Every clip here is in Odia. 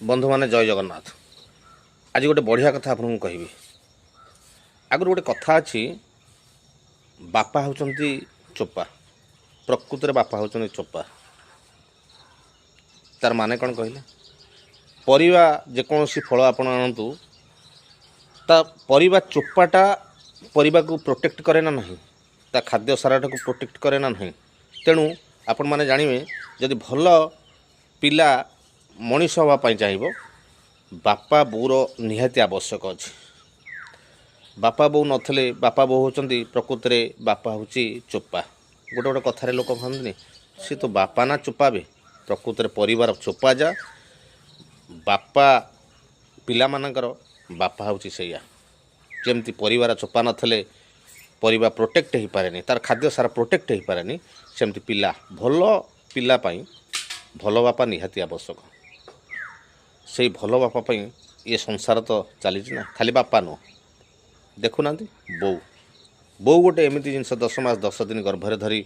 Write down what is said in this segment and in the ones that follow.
ବନ୍ଧୁମାନେ, ଜୟ ଜଗନ୍ନାଥ। ଆଜି ଗୋଟେ ବଢ଼ିଆ କଥା ଆପଣଙ୍କୁ କହିବି। ଆଗରୁ ଗୋଟେ କଥା ଅଛି, ବାପା ହେଉଛନ୍ତି ଚୋପା। ପ୍ରକୃତରେ ବାପା ହେଉଛନ୍ତି ଚୋପା। ତାର ମାନେ କ'ଣ କହିଲେ? ପରିବା, ଯେକୌଣସି ଫଳ ଆପଣ ଆଣନ୍ତୁ, ତା ପରିବା ଚୋପାଟା ପରିବାକୁ ପ୍ରୋଟେକ୍ଟ କରେ ନା ନାହିଁ? ତା ଖାଦ୍ୟ ସାରଟାକୁ ପ୍ରୋଟେକ୍ଟ କରେ ନା ନାହିଁ? ତେଣୁ ଆପଣମାନେ ଜାଣିବେ, ଯଦି ଭଲ ପିଲା ମଣିଷ ହେବା ପାଇଁ ଚାହିଁବ, ବାପା ବୋଉର ନିହାତି ଆବଶ୍ୟକ ଅଛି। ବାପା ବୋଉ ନଥିଲେ, ବାପା ବୋଉ ହେଉଛନ୍ତି, ପ୍ରକୃତରେ ବାପା ହେଉଛି ଚୋପା। ଗୋଟେ ଗୋଟେ କଥାରେ ଲୋକ କହନ୍ତିନି, ସେ ତ ବାପା ନା ଚୋପା ବେ। ପ୍ରକୃତରେ ପରିବାର ଚୋପା ଯା ବାପା, ପିଲାମାନଙ୍କର ବାପା ହେଉଛି ସେଇଆ। ଯେମିତି ପରିବାର ଚୋପା ନଥିଲେ ପରିବା ପ୍ରୋଟେକ୍ଟ ହେଇପାରେନି, ତାର ଖାଦ୍ୟ ସାର ପ୍ରୋଟେକ୍ଟ ହେଇପାରେନି, ସେମିତି ପିଲା, ଭଲ ପିଲା ପାଇଁ ଭଲ ବାପା ନିହାତି ଆବଶ୍ୟକ। ସେଇ ଭଲ ବାପା ପାଇଁ ଏ ସଂସାର ତ ଚାଲିଛି ନା। ଖାଲି ବାପା ନୁହଁ, ଦେଖୁନାହାନ୍ତି, ବୋଉ। ବୋଉ ଗୋଟେ ଏମିତି ଜିନିଷ, 10 ମାସ 10 ଦିନ ଗର୍ଭରେ ଧରି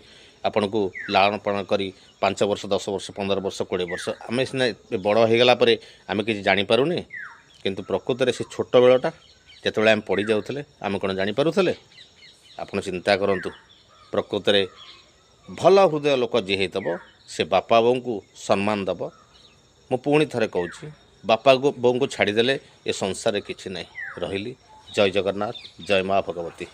ଆପଣଙ୍କୁ ଲାଳନ ପାଳନ କରି 5 ବର୍ଷ, 10 ବର୍ଷ, 15 ବର୍ଷ, 20 ବର୍ଷ। ଆମେ ସିନା ବଡ଼ ହେଇଗଲା ପରେ ଆମେ କିଛି ଜାଣିପାରୁନେ, କିନ୍ତୁ ପ୍ରକୃତରେ ସେ ଛୋଟ ବେଳଟା ଯେତେବେଳେ ଆମେ ପଡ଼ିଯାଉଥିଲେ, ଆମେ କ'ଣ ଜାଣିପାରୁଥିଲେ? ଆପଣ ଚିନ୍ତା କରନ୍ତୁ। ପ୍ରକୃତରେ ଭଲ ହୃଦୟ ଲୋକ ଯିଏ ହେଇଥିବ, ସେ ବାପା ବୋଉଙ୍କୁ ସମ୍ମାନ ଦେବ। ମୁଁ ପୁଣି ଥରେ କହୁଛି, ବାପା ବୋଉଙ୍କୁ ଛାଡ଼ିଦେଲେ ଏ ସଂସାରରେ କିଛି ନାହିଁ। ରହିଲି, ଜୟ ଜଗନ୍ନାଥ, ଜୟ ମା ଭଗବତୀ।